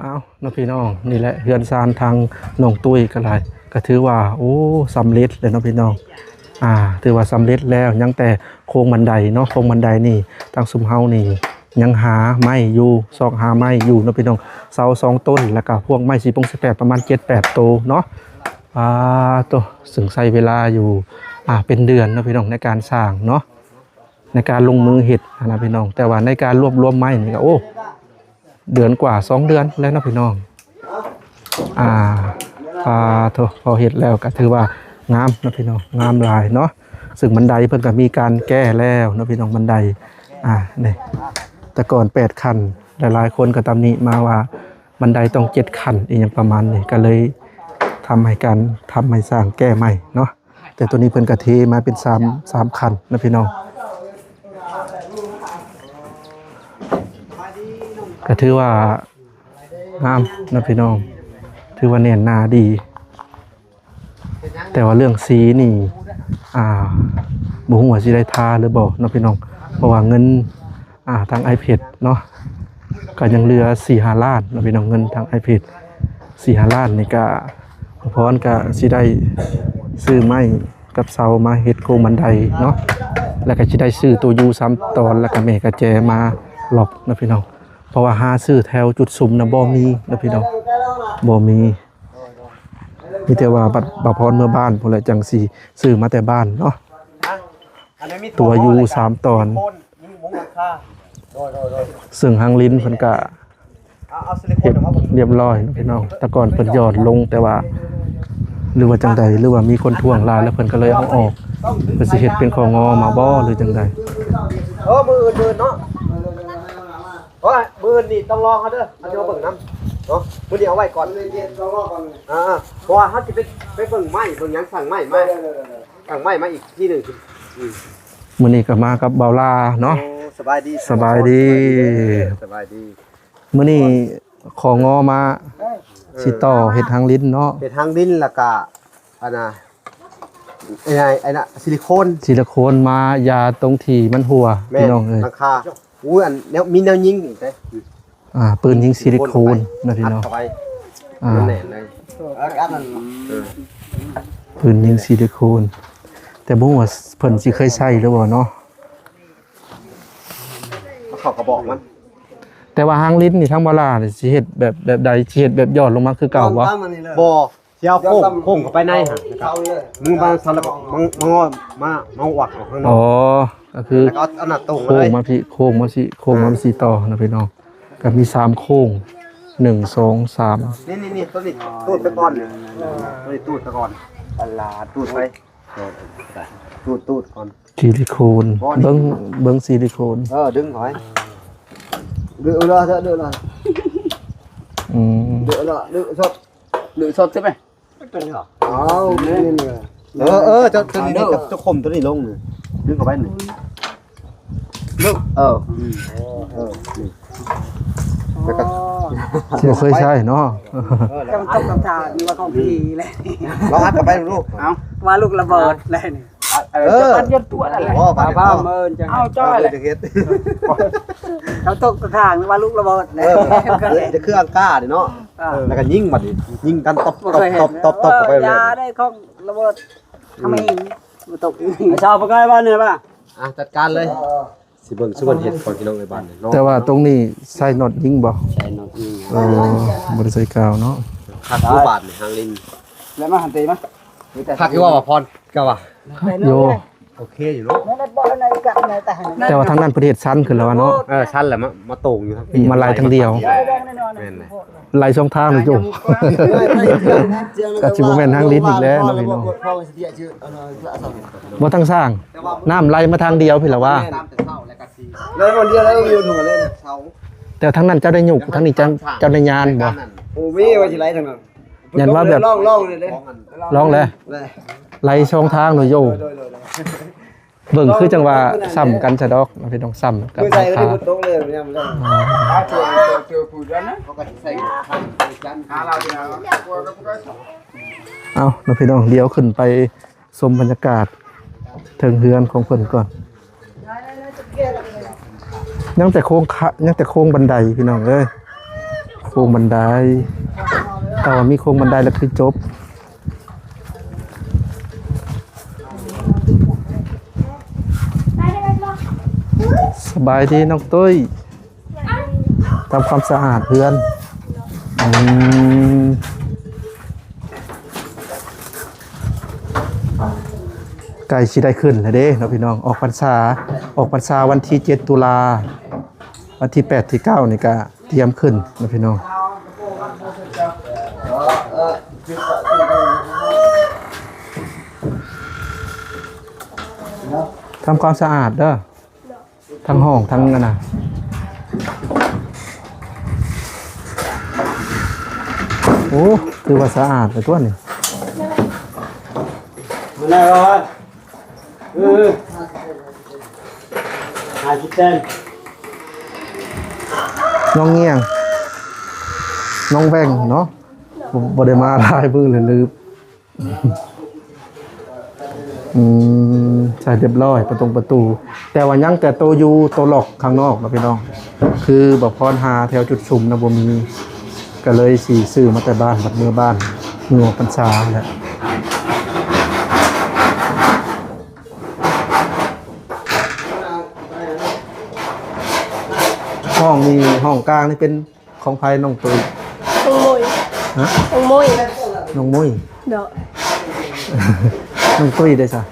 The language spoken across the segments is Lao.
ເອົາເນາະພີ່ນ້ອງ ນີ້ແຫຼະເຮືອນຊານທາງນ້ອງຕຸ້ຍກໍໄດ້ ກໍຖືວ່າ ໂອ້ ສຳເລັດແລ້ວເນາະພີ່ນ້ອງ. ອ່າ ຖືວ່າສຳເລັດແລ້ວ ຍັງແຕ່ໂຄງບັນໄດເນາະ ໂຄງບັນໄດນີ້ ທາງຊຸມເຮົານີ້ຍັງຫາໄມ້ຢູ່ ຊອກຫາໄມ້ຢູ່ເນາະພີ່ນ້ອງ. ເສົາສອງຕົ້ນ ແລ້ວກໍພວກໄມ້ສີປົງສີແປດປະມານເຈັດແປດໂຕເນາະ. ອ່າ ໂຕ ຊຶ່ງໃຊ້ເວລາຢູ່ ອ່າ ເປັນເດືອນເນາະພີ່ນ້ອງ ໃນການສ້າງເນາະ ໃນການລົງມືເຮັດຫັ້ນນະພີ່ນ້ອງ. ແຕ່ວ່າໃນການລວບລວມໄມ້ນີ້ກໍ ໂອ້ ເດືອນກວ່າ ສອງເດືອນແລ້ວເນາະພີ່ນ້ອງ. ອ່າ ອ່າ ໂທ້ ພໍເຮັດແລ້ວກໍຖືວ່າງາມເນາະພີ່ນ້ອງ ງາມຫຼາຍເນາະ. ຊຶ່ງບັນໄດເພິ່ນກໍມີການແກ້ແລ້ວເນາະພີ່ນ້ອງ ບັນໄດ ອ່າ ນີ້ ແຕ່ກ່ອນແປດຂັ້ນ ຫຼາຍໆຄົນກໍຕຳໜິມາວ່າບັນໄດຕ້ອງເຈັດຂັ້ນ ອີ່ຫຍັງປະມານນີ້ ກໍເລີຍທຳໃຫ້ການ ທຳໃຫ້ສ້າງແກ້ໃໝ່ເນາະ. ແຕ່ໂຕນີ້ເພິ່ນກະເທມາເປັນສາມ ສາມຂັ້ນນະພີ່ນ້ອງ ກະຖືວ່າງາມນະພີ່ນ້ອງ ຖືວ່າແໜ້ນໜາດີ. ແຕ່ວ່າເລື່ອງສີນີ້ ອ່າ ບໍ່ຮູ້ວ່າຊິໄດ້ທາຫຼືບໍ່ເນາະພີ່ນ້ອງ ເພາະວ່າເງິນ ອ່າ ທາງອ້າຍເພັດເນາະ ກໍຍັງເຫຼືອສີ່ຫ້າລ້ານເນາະພີ່ນ້ອງ ເງິນທາງອ້າຍເພັດສີ່ຫ້າລ້ານນີ້ ກະ ພອນກະຊິໄດ້ຊື້ໄມ້ກັບເສົາມາເຮັດໂຄງບັນໄດເນາະ ແລ້ວກະຊິໄດ້ຊື້ໂຕຢູສາມຕອນ ແລ້ວກະແມ່ກະແຈມາລັອກເນາະພີ່ນ້ອງ. ເພາະວ່າຫາຊື້ແຖວຈຸດຊຸມນະບໍ່ມີເນາະພີ່ນ້ອງ ບໍ່ມີ ມີແຕ່ວ່າບັດບ່າວພອນເມືອບ້ານພຸ້ນແຫຼະ ຈັ່ງຊິຊື້ມາແຕ່ບ້ານເນາະ ໂຕຢູສາມຕອນ. ຊຶ່ງຮາງລິ້ນເພິ່ນກະເຮັດຮຽບຮ້ອຍເນາະພີ່ນ້ອງ ແຕ່ກ່ອນເພິ່ນຫຍ່ອນລົງ ແຕ່ວ່າ ຫຼືວ່າຈັ່ງໃດ ຫຼືວ່າມີຄົນທວງຫຼາຍແລ້ວເພິ່ນກໍເລີຍເອົາອອກ ເພິ່ນຊິເຮັດເປັນຂໍ້ງໍມາບໍ່ ຫຼືຈັ່ງໃດ? ເອີ ມື້ອື່ນ ມື້ອື່ນເນາະ ໂອ້ຍ ມື້ອື່ນນີ້ຕ້ອງລອງເອົາເດີ ເອົາຊິມາເບິ່ງນຳເນາະ ມື້ນີ້ເອົາໄວ້ກ່ອນ ອ່າ ເພາະວ່າເຮົາຊິໄປ ໄປເບິ່ງໄມ້ເບິ່ງຫຍັງ ສັ່ງໄມ້ມາ ສັ່ງໄມ້ມາອີກທີໜຶ່ງ. ອືມ ມື້ນີ້ກໍມາກັບບ່າວລາເນາະ. ໂອ້ ສະບາຍດີ ສະບາຍດີ ສະບາຍດີ. ມື້ນີ້ຂໍງໍມາ ເອີ ຊິຕໍ່ເຮັດຮາງລິ້ນເນາະ ເຮັດຮາງລິ້ນ ແລ້ວກະ ອັນນ່າ ໄອ້ ໄອ້ນະ ຊິລິໂຄນ ຊິລິໂຄນມາຢາຕົງທີ່ມັນຮົ່ວ ແມ່ນ ພີ່ນ້ອງເອີຍ ຫຼັງຄາ. ໂອ້ຍ ອັນແນວ ມີແນວຍິງນີ້ເດ້ ອ່າ ປືນຍິງຊິລິໂຄນນະພີ່ນ້ອງ ອັດເຂົ້າໄປ ອ່າ ມັນແໜ້ນເລີຍ ເອີ ອັດນັ້ນ ເອີ ປືນຍິງຊິລິໂຄນ ແຕ່ບໍ່ຮູ້ວ່າເພິ່ນຊິເຄີຍໃຊ້ຫຼືບໍ່ເນາະ ເອົາເຂົ້າກະບອກມັນ. ແຕ່ວ່າຮາງລິ້ນນີ້ທາງບ່າວລານີ້ຊິເຮັດແບບ ແບບໃດ ຊິເຮັດແບບຫຍ່ອນລົງມາຄືເກົ່າບໍ່? ບໍ່ ຊິເອົາໂຄ້ງ ໂຄ້ງເຂົ້າໄປໃນຫັ້ນ ມຶງມາຊັ້ນແລ້ວກໍມາ ມາງອດ ມາ ມາອວກອອກຂ້າງນອກ ອໍ ກໍຄື ແລ້ວກໍເອົາໜ້າຕົງ ໂຄ້ງມາພີ້ ໂຄ້ງມາຊີ້ ໂຄ້ງມາ ອ່າ ຊີ້ຕໍ່ນະພີ່ນ້ອງ ກໍມີສາມໂຄ້ງ ໜຶ່ງ ສອງ ສາມ ນີ້ໆໆ ໂຕນີ້ຕູດໄປກ່ອນ ໂຕນີ້ຕູດໄປກ່ອນ ອັນລາຕູດໄປ ຕູດ ຕູດກ່ອນ ຊິລິໂຄນ ເບິ່ງ ເບິ່ງຊິລິໂຄນ ເອີ ດຶງເຂົ້າໄປ ດຶງເອົາລະ ເດີລະ ອືມ ເດີລະ ເດີຊອດ ເດີຊອດໃຊ່ໄໝ? ເອົາ ນີ້ ເອີ ເອີ ເຈົ້າ ເຈົ້ານີ້ ເຈົ້າ ເຈົ້າຄົມໂຕນີ້ລົງນີ້ ດຶງເຂົ້າໄປນີ້ ເອີ ອືມ ເອີ ນີ້ ແລ້ວກໍ ບໍ່ເຄີຍໃຊ້ເນາະ ເອີ ແລ້ວກໍອັດ ເຈົ້າຕ້ອງການວ່າຂອງພີ່ແຫຼະ ລອງອັດເຂົ້າໄປດູ ເອົາ ວ່າລູກລະເບີດແຫຼະນີ້ ເອີ ເອີ ອັດຢອດຕົວນັ້ນແຫຼະ ພໍບາດນີ້ ເອົາ ເຈົ້າເຮັດ ເຂົາຕົກກະຖາງວ່າລູກລະເບີດແຫຼະ ເອີ ຈະຄືອັງການີ້ເນາະ ອ່າ ແລ້ວກໍຍິງບາດນີ້ ຍິງກັນຕົບ ຕົບ ຕົບ ຕົບ ເອີ ເຂົ້າໄປເລີຍ ຢ່າໄດ້ຂອງລະເບີດ ທຳໄມ ບໍ່ຕົກ ເອົາເອົາປະກາຍບ້ານນີ້ວ່າ ອ່ະ ຈັດການເລີຍ ຊິເບິ່ງ ຊິເບິ່ງເຮັດກ່ອນພີ່ນ້ອງເອີຍ ບ້ານນີ້ເນາະ ແຕ່ວ່າຕົງນີ້ໃສ່ນັອດຍິງບໍ່? ໃສ່ນັອດຍິງ ເອີ ບໍ່ໄດ້ໃສ່ກາວເນາະ ຄັກຢູ່ບ້ານນີ້ ຫາງລິ້ນ ແລ້ວມາຫັນເຕມາ ຄັກຢູ່ວ່າພອນ ເຈົ້າວ່າ ຄັກຢູ່ ໂອເຄຢູ່ເນາະ ແຕ່ວ່າທາງນັ້ນເພິ່ນເຮັດຊັນຂຶ້ນແລ້ວວ່າເນາະ ເອີ ຊັນແຫຼະ ມາ ມາໂຕ່ງຢູ່ທາງ ມາໄລ່ທາງດຽວ ແມ່ນແຫຼະ ໄລ່ສອງທາງເລີຍໂຍມ ກໍຊິບໍ່ແມ່ນທາງລິ້ນອີກແລ້ວເນາະພີ່ນ້ອງ ບໍ່ທາງສ້າງ ນ້ຳໄຫຼມາທາງດຽວພີ້ລະວ່າ ແລ້ວມັນດຽວແລ້ວມີຫົວເລີຍ ແຕ່ທາງນັ້ນເຈົ້າໄດ້ຫຍຸກ ທາງນີ້ເຈົ້າ ເຈົ້າໄດ້ຍານບໍ່? ໂອ້ ມີວ່າຊິໄຫຼທາງນັ້ນ ຢ້ານວ່າແບບ ລອງ ລອງເລີຍເດ້ ລອງແຫຼະ ໄຫຼສອງທາງເລີຍໂຍ ໂດຍ ໂດຍ ໂດຍ ເບິ່ງຄືຈັ່ງວ່າສ່ຳກັນຊະດອກ ພີ່ນ້ອງ ສ່ຳກັນ ເອີ ເອົາເນາະພີ່ນ້ອງ ດຽວຂຶ້ນໄປຊົມບັນຍາກາດເທິງເຮືອນຂອງເພິ່ນກ່ອນ ຍັງແຕ່ໂຄງຄະ ຍັງແຕ່ໂຄງບັນໄດ ພີ່ນ້ອງເອີຍ ໂຄ້ງບັນໄດ ຖ້າວ່າມີໂຄ້ງບັນໄດແລ້ວຄືຈົບ. ສະບາຍດີນ້ອງຕຸ້ຍ. ທຳຄວາມສະອາດເຮືອນ. ອືມ ໃກ້ຊິໄດ້ຂຶ້ນແລ້ວເດ້ເນາະພີ່ນ້ອງ. ອອກພັນສາ ອອກພັນສາວັນທີເຈັດຕຸລາ, ວັນທີແປດ ທີເກົ້ານີ້ກະຕຽມຂຶ້ນເນາະພີ່ນ້ອງ. ທຳຄວາມສະອາດເດີ. ທັງຫ້ອງທັງອັນນະ. ໂອ້ ຖືວ່າສະອາດແລ້ວຕົວນີ້. ມາແລ້ວ ເອີ ຫາຊິແຕນ ນ້ອງງຽງ ນ້ອງແວ່ງເນາະ. ບໍ່ ບໍ່ໄດ້ມາຫຼາຍມື້ແລ້ວ ລືມ. ອືມ ໃສ່ຮຽບຮ້ອຍປະຕົງປະຕູ, ແຕ່ວ່າຍັງແຕ່ໂຕຢູ່ໂຕລັອກຂ້າງນອກເນາະພີ່ນ້ອງ. ຄືບໍ່ພອນຫາແຖວຈຸດສຸມນະບໍ່ມີ, ກະເລີຍຊິຊື້ມາແຕ່ບ້ານ ບັດເມືອບ້ານ ເມືອອອກພັນສາແຫຼະ. ຫ້ອງນີ້ ຫ້ອງກາງນີ້ເປັນ ຂອງໃຜນ້ອງຕຸ້ຍ? ນ້ອງມຸ້ຍ. ຮະ? ນ້ອງມຸ້ຍ. ນ້ອງມຸ້ຍ. ໂດຍ. ນ້ອງຕຸ້ຍເດ້ຊະ?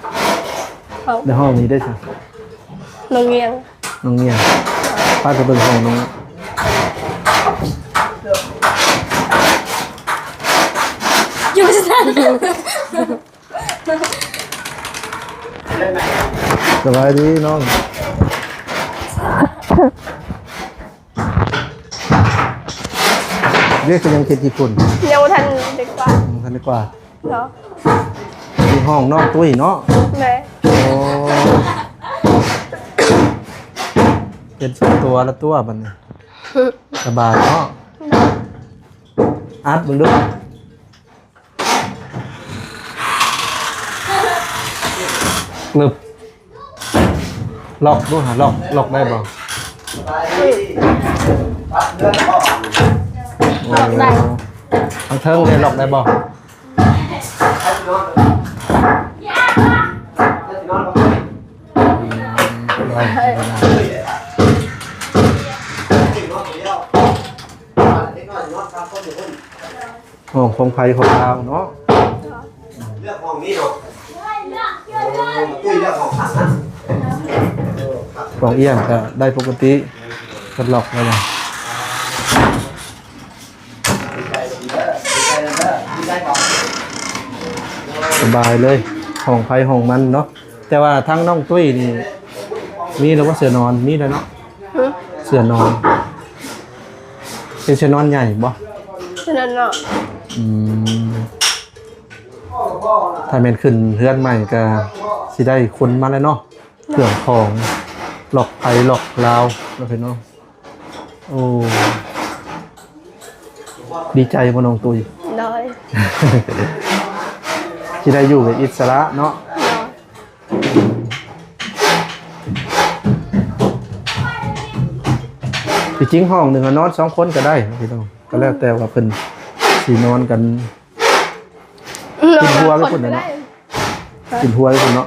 ເອົ້າ ໃນຫ້ອງນີ້ເດ້ຊະ? ນ້ອງງຽງ. ນ້ອງງຽງ. ພາໄປເບິ່ງຫ້ອງນ້ອງ. ຢູ່ຊັ້ນ. ສະບາຍດີນ້ອງ. ເດ້ ຄືຍັງເຮັດຂີ້ຝຸ່ນ? ຍັງບໍ່ທັນໄດ້ກວາດ. ຍັງບໍ່ທັນໄດ້ກວາດ. ເນາະ. ຢູ່ຫ້ອງນ້ອງຕຸ້ຍເນາະ? ແມ່ນ. ໂອ້ ເປັນສ່ວນຕົວລະຕົວບັດນີ້. ສະບາຍເນາະ. ເນາະ. ອັດເບິ່ງດູ. ລຶບ ລັອກດູຫາ ລັອກ ລັອກໄດ້ບໍ່? ລັອກໄດ້. ໂອ້ ທາງເທິງເດ ລັອກໄດ້ບໍ່? ອືມ ໄດ້ ໄດ້. ຫ້ອງຂອງໃຜຂອງລາວເນາະ. ເລືອກຫ້ອງນີ້ເນາະ. ເອີ ຕຸ້ຍເລືອກຫ້ອງຂ້າງນັ້ນ. ເອີ ຫ້ອງອ້ຽມກະໄດ້ປົກກະຕິ ເພິ່ນລັອກໄວ້ແລ້ວ. ສະບາຍເລີຍ ຫ້ອງໃຜຫ້ອງມັນເນາະ. ແຕ່ວ່າທາງນ້ອງຕຸ້ຍນີ້ ມີແລ້ວບໍ່ເສື້ອນອນ? ມີແລ້ວເນາະ. ຫຶ? ເສື້ອນອນ ເປັນເສື້ອນອນໃຫຍ່ບໍ່? ເສື້ອນອນເນາະ. ອືມ ຖ້າແມ່ນຂຶ້ນເຮືອນໃໝ່ກະຊິໄດ້ຄົນມາແລ້ວເນາະ. ເຄື່ອງຂອງ ລັອກໃຜລັອກລາວເນາະພີ່ນ້ອງ. ໂອ້ ດີໃຈບໍ່ນ້ອງຕຸ້ຍ? ໂດຍ. ຊິໄດ້ຢູ່ແບບອິດສະຫຼະເນາະ. ໂດຍ. ທີ່ຈິງຫ້ອງໜຶ່ງນອນສອງຄົນກະໄດ້ພີ່ນ້ອງ ກະແລ້ວແຕ່ວ່າເພິ່ນຊິນອນກັນ. ນອນ ກິນຫົວໄປພຸ້ນແຫຼະເນາະ. ກິນຫົວໄປພຸ້ນເນາະ.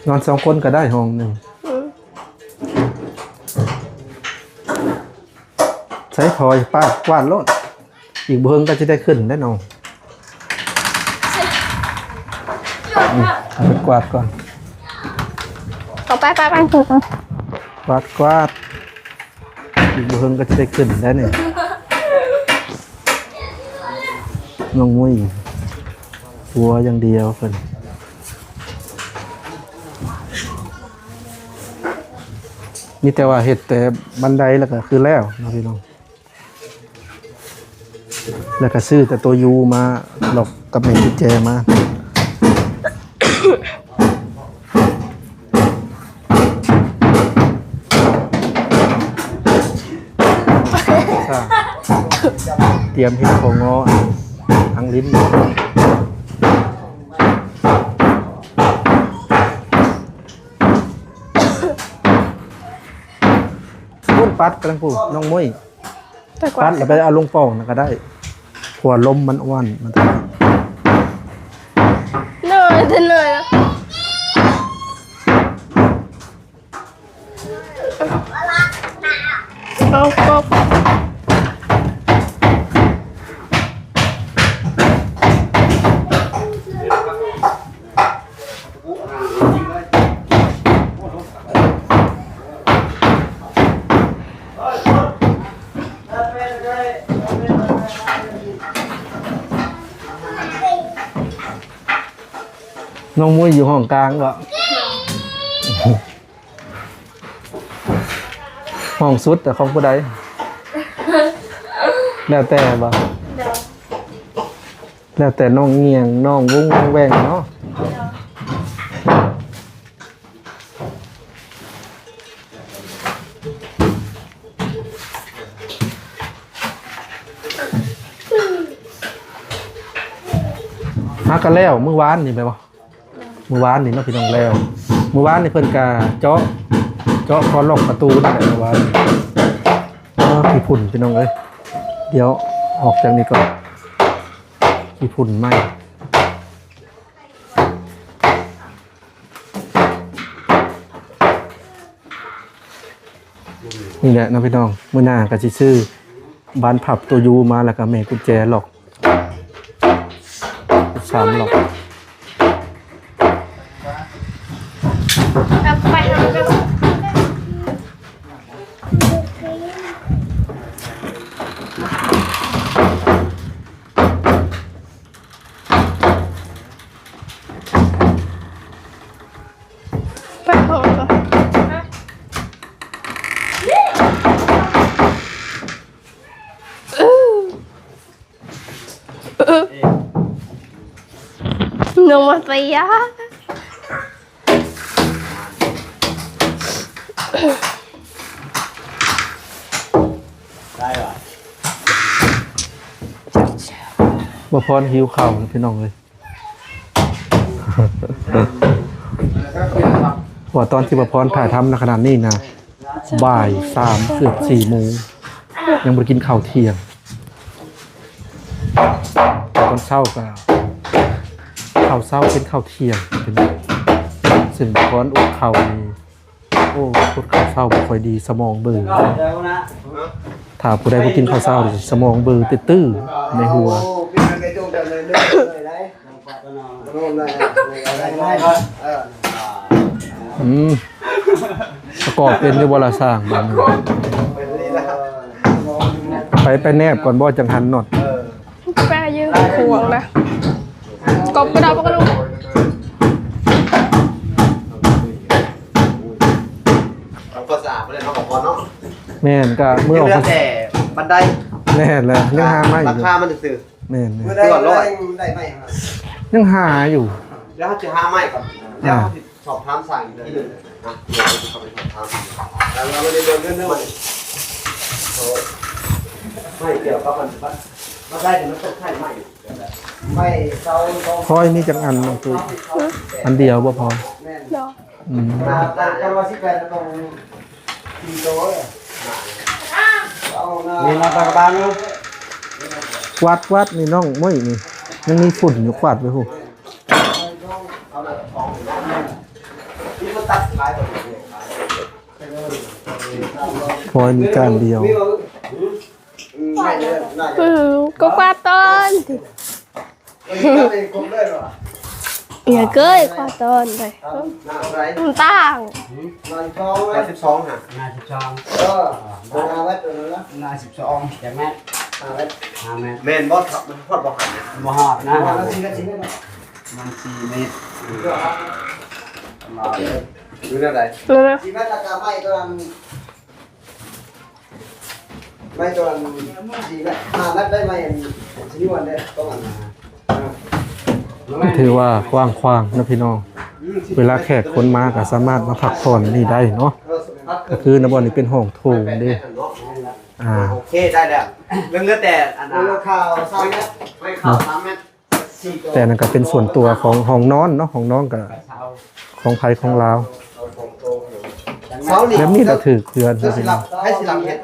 ນອນສອງຄົນກະໄດ້ຫ້ອງໜຶ່ງ. ອືມ ໃຊ້ຖ້ວຍປາດກວາດໂລດ. ອີກບໍ່ເຫິງກະຊິໄດ້ຂຶ້ນແລ້ວນ້ອງ. ອືມ ເອົາໄປກວາດກ່ອນ. ເອົາໄປ ໄປ ໄປ ກວາດ ກວາດ. ອີກບໍ່ເຫິງກະຊິໄດ້ຂຶ້ນແລ້ວນີ້. ນ້ອງມຸ້ຍ ຫົວຢ່າງດຽວເພິ່ນ. ມີແຕ່ວ່າເຮັດແຕ່ບັນໄດແລ້ວກະຄືແລ້ວເນາະພີ່ນ້ອງ. ແລ້ວກະຊື້ແຕ່ໂຕຢູມາລັອກກັບແມ່ນກຸນແຈມາ. ຕຽມເຮັດຂອງງໍທາງລິ້ນ. ປັດກຳລັງປູ ນ້ອງມຸ້ຍ ແຕ່ກວ່າ ປັດແລ້ວໄປເອົາລົງປ່ອງນັ້ນກໍໄດ້ ເພາະວ່າລົມມັນອ້ວນ ມັນ ເນີຍ ເນີຍ ເອົາ ເອົາ. ນ້ອງມຸ້ຍຢູ່ຫ້ອງກາງບໍ? ຫ້ອງສຸດຂອງຜູ້ໃດ? ແລ້ວແຕ່ບໍ? ໂດຍ ແລ້ວແຕ່ນ້ອງງຽງ ນ້ອງວົງແວ່ງເນາະ. ໂດຍ ຫາກະແລ້ວມື້ວານນີ້ແມ່ນບໍ່? ມື້ວານນີ້ເນາະພີ່ນ້ອງ ແລ້ວ ມື້ວານນີ້ເພິ່ນກະເຈາະ ເຈາະຄອນລັອກປະຕູນັ້ນແຫຼະ ມື້ວານນີ້. ອ້າ ຂີ້ຝຸ່ນພີ່ນ້ອງເອີຍ ດຽວອອກຈາກນີ້ກ່ອນ ຂີ້ຝຸ່ນໄໝ້. ນີ້ແຫຼະເນາະພີ່ນ້ອງ ມື້ໜ້າກໍຊິຊື້ບານພັບໂຕຢູມາ ແລ້ວກໍແມ່ກຸນແຈລັອກ ສາມລັອກ. ໄປເຖາະ ນ້ອງມາເຊຍ. ບໍ່ພອນຫິວເຂົ້າພີ່ນ້ອງເອີຍ ເພາະວ່າຕອນທີ່ບໍ່ພອນຖ່າຍທຳໃນຂະນະນີ້ນະ ບ່າຍສາມ ເກືອບສີ່ໂມງ ຍັງບໍ່ໄດ້ກິນເຂົ້າທ່ຽງ. ຕອນເຊົ້າກໍເຂົ້າເຊົ້າເປັນເຂົ້າທ່ຽງ ເຊັ່ນບໍ່ພອນອົດເຂົ້ານີ້ ໂອ້ ອົດເຂົ້າເຊົ້າບໍ່ຄ່ອຍດີ ສະໝອງເບີ. ຖ້າຜູ້ໃດບໍ່ກິນເຂົ້າເຊົ້ານີ້ ສະໝອງເບີຕື້ໆ ໃນຫົວ. ອືມ ປະກອບເປັນຢູ່ບໍ່ລະຊ່າງບາດນີ້? ໄປ ໄປແນບກ່ອນບໍ່ ຈັ່ງຫັນນັອດ? ແປຢູ່ຂວງນະ ກອບກະດາບກະດູກ. ເອົາຄວາມສະອາດບໍ່ໄດ້ເນາະ ບໍ່ພອນເນາະ. ແມ່ນ ກະເມື່ອອອກ ຍັງເຫຼືອແຕ່ບັນໄດ. ແມ່ນແລ້ວ ຍັງຫາໄມ້ຢູ່ ຫຼັງຄາມັນຊື່ໆ. ແມ່ນໆ ເມື່ອໃດໄດ້ໄມ້ ຍັງຫາຢູ່. ດຽວເຮົາຊິຫາໄມ້ກ່ອນ ດຽວເຮົາຊິສອບຖາມຊ່າງອີກເທື່ອໜຶ່ງນະ ດຽວເຮົາຊິເຂົ້າໄປສອບຖາມ. ແລ້ວມັນໄດ້ເບິ່ງເລື່ອງມັນ ໄມ້ກ່ຽວກັບມັນ ມັນໄດ້ ມັນຕ້ອງໃຊ້ໄມ້ ໄມ້ເສົາ ຄອຍມີຈັກອັນນ້ອງຕຸ້ຍ? ອັນດຽວບໍ່ພໍ? ແມ່ນ ເນາະ. ອືມ ກວາດ ກວາດນີ້ນ້ອງ ໂອ້ຍ ນີ້ຍັງມີຝຸ່ນຢູ່ ກວາດໄປພຸ້ນ. ພອຍມີຈານດຽວ. ອືມ ກໍກວາດຕອນ ເອີຍ ກວາດຕອນໄປ ມັນຕ່າງ. ໜ້າສິບສອງ ຫາ ໜ້າສິບສອງ ເອີ ໜ້າສິບສອງ ຈັກແມັດ? ຫ້າແມັດ ຫ້າແມັດ. ແມ່ນບໍ່? ມັນຮອດບໍ່ຫັ້ນນະ? ບໍ່ຮອດນະ ມັນສີ່ແມັດ ມັນສີ່ແມັດ. ຢູ່ແນວໃດ? ສີ່ແມັດ ແລ້ວກໍໄມ້ຕົວນັ້ນ ໄມ້ຕົວນັ້ນສີ່ແມັດ ຫ້າແມັດໄດ້ໄມ້ອັນ ຊິຢູ່ອັນເດ້ ຕ້ອງອັນ ຖືວ່າກວ້າງຂວາງເນາະພີ່ນ້ອງ. ເວລາແຂກຄົນມາກໍສາມາດມາພັກຜ່ອນນີ້ໄດ້ເນາະ ກໍຄືໃນບ່ອນນີ້ເປັນຫ້ອງໂຖງເດ້. ອ່າ ໂອເຄ ໄດ້ແລ້ວ ເຫຼືອແຕ່ອັນ ໄມ້ຂາວຊາວແມັດ ໄມ້ຂາວສາມແມັດ. ແຕ່ນັ້ນກໍເປັນສ່ວນຕົວຂອງຫ້ອງນອນເນາະ ຫ້ອງນອນກໍຂອງໃຜຂອງລາວ. ແບບນີ້ລະຖືກເຮືອນ ໃຜຊິລັບເຮັດ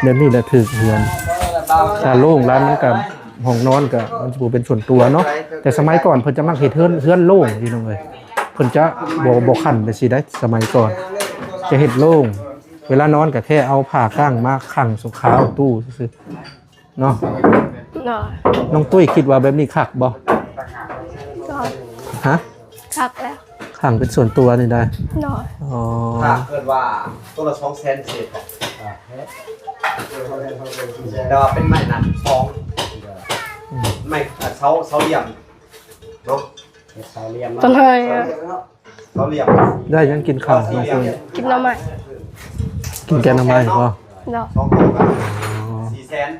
ແບບນີ້ລະຖືກເຮືອນ. ຖ້າໂລ່ງຫຼາຍມັນກະ ຫ້ອງນອນກະມັນຊິບໍ່ເປັນສ່ວນຕົວເນາະ. ແຕ່ສະໄໝກ່ອນເພິ່ນຈະມັກເຮັດເຮືອນ ເຮືອນໂລ່ງພີ່ນ້ອງເອີຍ. ເພິ່ນຈະບໍ່ ບໍ່ຂັ້ນແບບຊີ້ໄດ໋ ສະໄໝກ່ອນຈະເຮັດໂລ່ງ. ເວລານອນກະແຄ່ເອົາຜ້າກ້າງມາຂັງຊົ່ວຄາວຕູ້ຊື່ໆ ເນາະ. ໂດຍ. ນ້ອງຕຸ້ຍຄິດວ່າແບບນີ້ຄັກບໍ່? ໂດຍ. ຮະ? ຄັກແລ້ວ. ຂັງເປັນສ່ວນຕົວນີ້ໄດ໋. ໂດຍ. ອໍ ຖ້າເກີດວ່າໂຕລະສອງແສນເສດ ແຕ່ວ່າເປັນໄມ້ໜ້າສິບສອງ ອືມ ໄມ້ ເສົາ ເສົາຫຼ່ຽມເນາະ. ເຮັດເສົາຫຼ່ຽມ ຕົ້ນເຮີຍ ເສົາຫຼ່ຽມ ໄດ້ຫຍັງກິນເຂົ້າ ນ້ອງເພິ່ນ? ກິນໜໍ່ໄມ້. ກິນແກງໜໍ່ໄມ້ບໍ່? ເນາະ. ສອງໂຕກໍ ອໍ ສີ່ແສນ.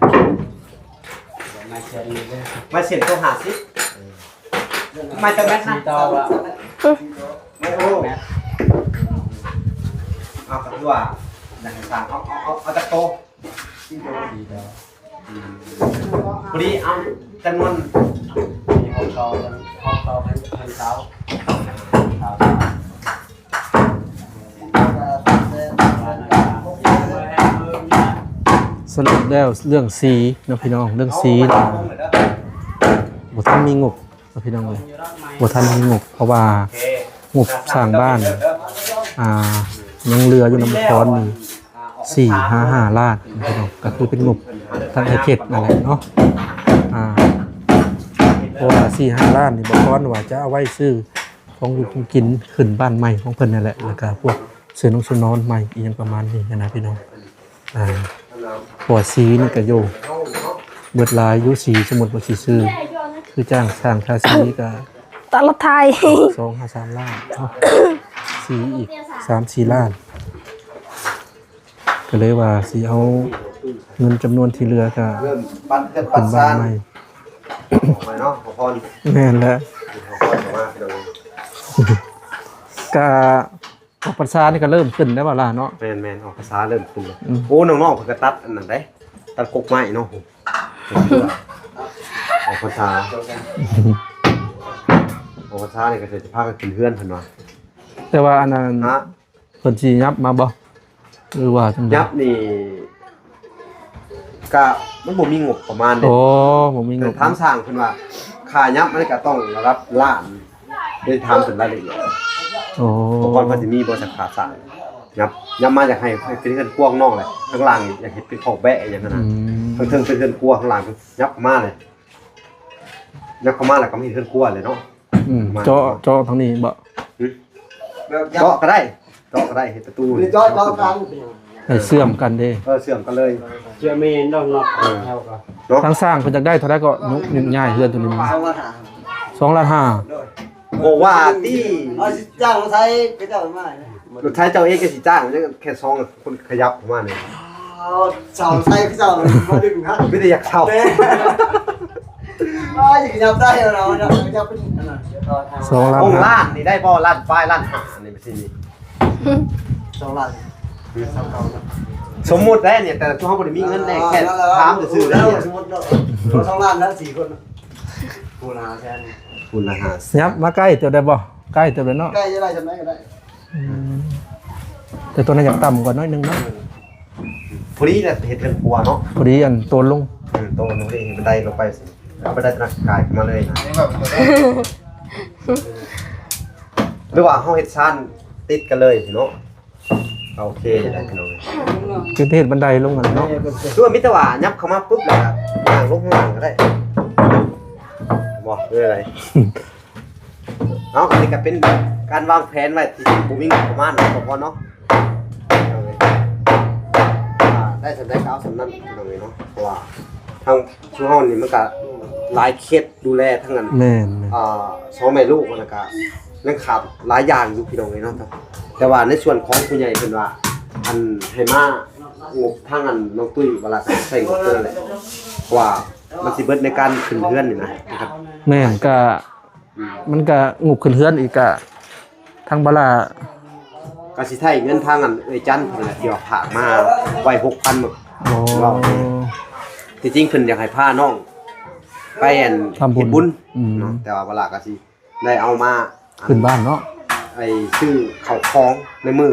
ໄມ້ເສັ້ນໂຕຫ້າສິບ ໄມ້ຕະແມັດນະ. ອືມ ໄມ້ໂອ້ ເອົາ ກໍຄືວ່າ ຢາກໃຫ້ສ້າງ ເອົາ ເອົາ ເອົາ ເອົາຈັກໂຕ? ພໍດີເອົາຈຳນວນ ມີຫົກໂຕ ຫົກໂຕເປັນ ເປັນຊາວ ຊາວ. ສະຫຼຸບແລ້ວເລື່ອງສີເນາະພີ່ນ້ອງ ເລື່ອງສີນະ ບໍ່ທັນມີງົບເນາະພີ່ນ້ອງເອີຍ ບໍ່ທັນມີງົບ ເພາະວ່າງົບສ້າງບ້ານ ອ່າ ຍັງເຫຼືອຢູ່ນຳພອນນີ້ ສີ່ຫາຫ້າລ້ານພີ່ນ້ອງ ກໍຄືເປັນງົບທາງອ້າຍເຈັດນັ້ນແຫຼະເນາະ. ອ່າ ເພາະວ່າສີ່ຫ້າລ້ານນີ້ ບໍ່ຄອນວ່າຈະເອົາໄວ້ຊື້ຂອງຢູ່ຂອງກິນຂຶ້ນບ້ານໃໝ່ຂອງເພິ່ນນັ້ນແຫຼະ ແລ້ວກໍພວກເສືອນຸ່ງເສືອນອນໃໝ່ອີ່ຫຍັງປະມານນີ້ນະພີ່ນ້ອງ. ອ່າ ເພາະວ່າສີນີ້ກໍຢູ່ເບິດຫຼາຍຢູ່ ສີ ສົມມຸດວ່າຊິຊື້ ຄືຈ້າງຊ່າງທາສີກໍ ຕະລະໄທ ສອງຫາສາມລ້ານເນາະ ສີອີກສາມສີ່ລ້ານ. ກໍເລີຍວ່າຊິເອົາເງິນຈຳນວນທີ່ເຫຼືອກະ ເລີ່ມປັດເຮືອນປັດຊານ ຂຶ້ນບ້ານໃໝ່ ໃໝ່ເນາະ ພໍ່ພອນ. ແມ່ນແລ້ວ ພໍ່ພອນກໍມາພີ່ນ້ອງ ກະອອກພັນສານີ້ກໍເລີ່ມຂຶ້ນແລ້ວວ່າລ່ະເນາະ. ແມ່ນໆ ອອກພັນສາເລີ່ມຂຶ້ນແລ້ວ. ອືມ ໂອ້ ນ້ອງໆເພິ່ນກໍຕັດອັນນັ້ນເດ້ ຕັດກົກໄມ້ເນາະ ອອກພັນສາ ອອກພັນສານີ້ກໍຊິພາກັນຂຶ້ນເຮືອນເພິ່ນວ່າ. ແຕ່ວ່າອັນນັ້ນ ຮະ? ເພິ່ນຊິຫຍັບມາບໍ່ ຫຼືວ່າຈັ່ງໃດ? ຫຍັບນີ້ກະມັນບໍ່ມີງົບປະມານເດ້. ໂອ້ ບໍ່ມີງົບ. ຖາມຊ່າງເພິ່ນວ່າ ຄ່າຫຍັບມັນກະຕ້ອງລະດັບລ້ານ ໄດ້ຖາມເພິ່ນລາຍລະອຽດ. ໂອ້ ກ່ອນເພິ່ນຊິມີບໍລິສັດຄ່າສ້າງ ຫຍັບ ຫຍັບມາຢາກໃຫ້ເປັນເຮືອນຄົວຂອງນ້ອງແຫຼະ ຂ້າງລ່າງຢາກເຮັດເປັນຄອກແບະອີ່ຫຍັງຫັ້ນນະ. ອືມ ຂ້າງເທິງເປັນເຮືອນຄົວ ຂ້າງລ່າງຫຍັບເຂົ້າມາເລີຍ ຫຍັບເຂົ້າມາແລ້ວກໍມີເຮືອນຄົວເລີຍເນາະ. ອືມ ເຈາະ ເຈາະທາງນີ້ບໍ່? ຫຶ? ເຈາະກໍໄດ້ ເຈາະກໍໄດ້ ເຮັດປະຕູນີ້ ເຈາະ ເຈາະກາງ ໃຫ້ເຊື່ອມກັນເດ້. ເອີ ເຊື່ອມກັນເລີຍ ເຊື່ອມແມ່ນດອກເນາະ. ເອີ ເຮົາກໍເນາະ ທາງຊ່າງເພິ່ນຢາກໄດ້ເທົ່າໃດກໍ ຍຸກ ຍຸກຍ້າຍເຮືອນຕົວນີ້ ສອງລ້ານຫ້າ ສອງລ້ານຫ້າ. ໂດຍ ບໍ່ວ່າຕິ ເອົາຊິຈ້າງລົດໄຖເຂົາເຈົ້າມາ ລົດໄຖເຈົ້າເອງກໍຊິຈ້າງ ແຄ່ສອງຄົນຂະຫຍັບເຂົ້າມານີ້. ເອົາເສົາໃສ່ເຂົາເຈົ້າມາດຶງຫັ້ນ ມີແຕ່ຢາກເຊົ່າ. ເອີ ຊິຂະຫຍັບໄດ້ເນາະ ຂະຫຍັບເປັນອັນນັ້ນ ສອງລ້ານຫ້າ ຫ້ອງລ້ານນີ້ໄດ້ບໍ່? ລ້ານປາຍ ລ້ານຫ້ານີ້ ຊິມີ ສອງລ້ານ ສອງລ້ານ ສົມມຸດໄດ້ນີ້ ແຕ່ເຮົາບໍ່ໄດ້ມີເງິນເດ້ ແຄ່ຖາມຊື່ໆເດ້. ສົມມຸດເນາະ ສອງລ້ານແລ້ວສີ່ຄົນ ຄູນຫ້າແສນ ຄູນຫ້າແສນ. ຫຍັບມາໃກ້ເຕີບໄດ້ບໍ່? ໃກ້ເຕີບໄດ້ເນາະ ໃກ້ຈະໄດ້ຈຳໄດ້ກໍໄດ້. ອືມ ແຕ່ຕົວນັ້ນຢາກຕ່ຳກວ່າໜ້ອຍໜຶ່ງເນາະ. ພໍດີແຫຼະ ເຮັດເຮືອນຄົວເນາະ ພໍດີອັນໂຕນລົງ ເອີ ໂຕນລົງ ເຮັດບັນໄດລົງໄປ ເອົາບັນໄດທະນາຄານມາເລີຍນະ ຫຼືວ່າເຮົາເຮັດຊານຕິດກັນເລີຍເນາະ. ໂອເຄ ໄດ້ພີ່ນ້ອງເອີຍ ຄືເຮັດບັນໄດລົງຫັ້ນເນາະ. ຄືວ່າມີແຕ່ວ່າຫຍັບເຂົ້າມາປຶບ ແລ້ວກໍຍ່າງລົງຂ້າງລ່າງກໍໄດ້ ບໍ່ ຫຼືໃດ? ເອົາ ອັນນີ້ກໍເປັນການວາງແຜນໄວ້ ທີ່ບໍ່ມີງົບປະມານເນາະ ພໍ່ພອນເນາະ. ອ່າ ໄດ້ສ່ຳໃດກໍເອົາສ່ຳນັ້ນ ພີ່ນ້ອງເອີຍເນາະ ເພາະວ່າທາງຊຸມເຮົານີ້ມັນກໍຫຼາຍເຂດ ດູແລທັງນັ້ນ ແມ່ນໆ ອ່າ ສອງແມ່ລູກ ແລ້ວກະຍັງຂາດຫຼາຍຢ່າງຢູ່ ພີ່ນ້ອງເອີຍເນາະ. ແຕ່ວ່າໃນສ່ວນຂອງຜູ້ໃຫຍ່ເພິ່ນວ່າ ອັນ ໃຫ້ມາງົບທາງອັນນ້ອງຕຸ້ຍ ເວລາໃຊ້ງົບຕົວນັ້ນແຫຼະ ເພາະວ່າມັນຊິເບິດໃນການຂຶ້ນເຮືອນນີ້ນະ. ແມ່ນ ກະ ອືມ ມັນກະງົບຂຶ້ນເຮືອນອີກ ກະທາງບາລາ ກະຊິໃຊ້ເງິນທາງອັນເອື້ອຍຈັນເພິ່ນແຫຼະ ທີ່ວ່າຝາກມາໄວ້ຫົກພັນ. ອໍ ທີ່ຈິງເພິ່ນຢາກໃຫ້ພານ້ອງໄປອັນ ທຳບຸນ ເຮັດບຸນ ອືມ ເນາະ ແຕ່ວ່າບາລາກະຊິ ໄດ້ເອົາມາ ຂຶ້ນບ້ານເນາະ. ໄປຊື້ເຂົ້າຂອງໃນມື້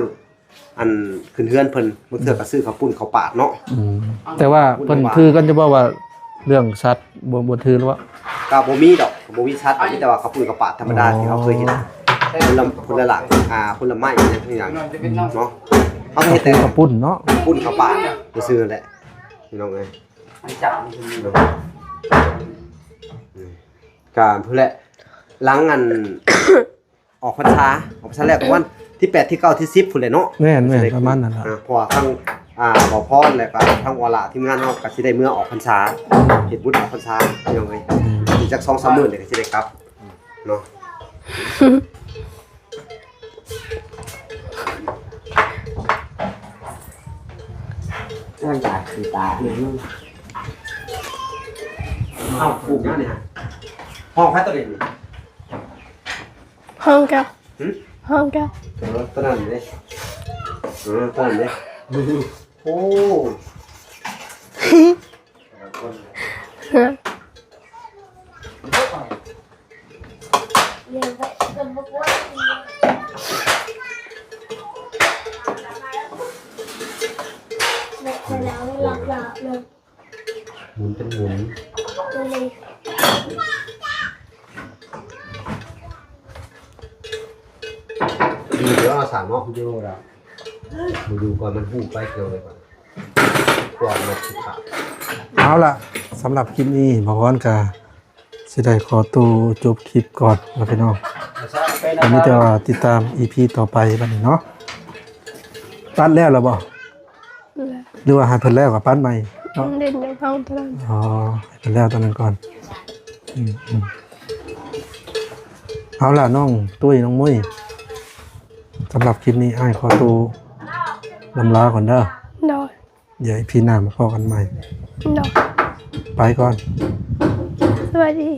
ອັນ ຂຶ້ນເຮືອນເພິ່ນ ບາງເທື່ອກໍຊື້ເຂົ້າປຸ້ນເຂົ້າປາດເນາະ. ອືມ ແຕ່ວ່າເພິ່ນຖືກັນຢູ່ບໍ່ວ່າເລື່ອງສັດ ບໍ່ ບໍ່ຖືຫຼືວ່າ? ກໍບໍ່ມີດອກ ກໍບໍ່ມີສັດດອກ ມີແຕ່ວ່າເຂົ້າປຸ້ນເຂົ້າປາດທຳມະດາ ອໍ ທີ່ເຮົາເຄີຍເຮັດ ຜົນລະ ຜົນລະຫຼາກ ອ່າ ຜົນລະໄມ້ຫຍັງຫຍັງເນາະ ເຮົາກໍເຮັດແຕ່ເຂົ້າປຸ້ນເນາະ ປຸ້ນເຂົ້າປາດຊື່ໆ ແຫຼະ ພີ່ນ້ອງເອີຍ. ກະພຸ້ນແຫຼະ ຫຼັງອັນ ອອກພັນສາ ອອກພັນສາແລ້ວປະມານທີແປດ ທີເກົ້າ ທີສິບພຸ້ນແຫຼະເນາະ. ແມ່ນໆ ປະມານນັ້ນລະ ເພາະວ່າທັງ ອ່າ ບໍ່ພອນ ແລ້ວກະທັງວອລະ ທີມງານເຮົາກະຊິໄດ້ເມືອອອກພັນສາ ເຮັດບຸນອອກພັນສາ ພີ່ນ້ອງເອີຍ. ອືມ ອີກຈັກສອງສາມມື້ນີ້ກະຊິໄດ້ກັບເນາະ. ເອົາ ປູກຫຍັງນີ້ຮະ? ຫ້ອງໃຜໂຕນີ້? ຫ້ອງເຈົ້າ ຫຶ? ຫ້ອງເຈົ້າ ເອີ ໂຕນັ້ນເດ້ ເອີ ໂຕນັ້ນເດ້ ໂອ້. ໝູນເປັນໝູນ ຢູ່ເດີ ເອົາສາມເນາະ ຢູ່ລະ ບໍ່ຢູ່ກ່ອນ ມັນຮູ້ໄປກ່ຽວເລີຍກ່ອນ ກ່ອນມັນຊິຂາດ. ເອົາລະ ສຳລັບຄລິບນີ້ ບ່າວພອນກະຊິໄດ້ຂໍໂຕຈົບຄລິບກ່ອນລະພີ່ນ້ອງ ກໍມີແຕ່ວ່າຕິດຕາມອີພີຕໍ່ໄປບັດນີ້ເນາະ. ຕັດແລ້ວລະບໍ່ ຫຼືວ່າໃຫ້ເພິ່ນແລ້ວກໍປັດໃໝ່ເນາະ? ເຫຼັ້ນນຳເຮົາເທົ່ານັ້ນ. ອໍ ໃຫ້ເພິ່ນແລ້ວເທົ່ານັ້ນກ່ອນ. ອືມໆ ເອົາລະ ນ້ອງຕຸ້ຍ ນ້ອງມຸ້ຍ ສຳລັບຄລິບນີ້ອ້າຍຂໍໂຕລຳລາກ່ອນເດີ. ໂດຍ. ດຽວອີພີໜ້າມາພໍ້ກັນໃໝ່. ໂດຍ. ໄປກ່ອນ. ສະບາຍດີ.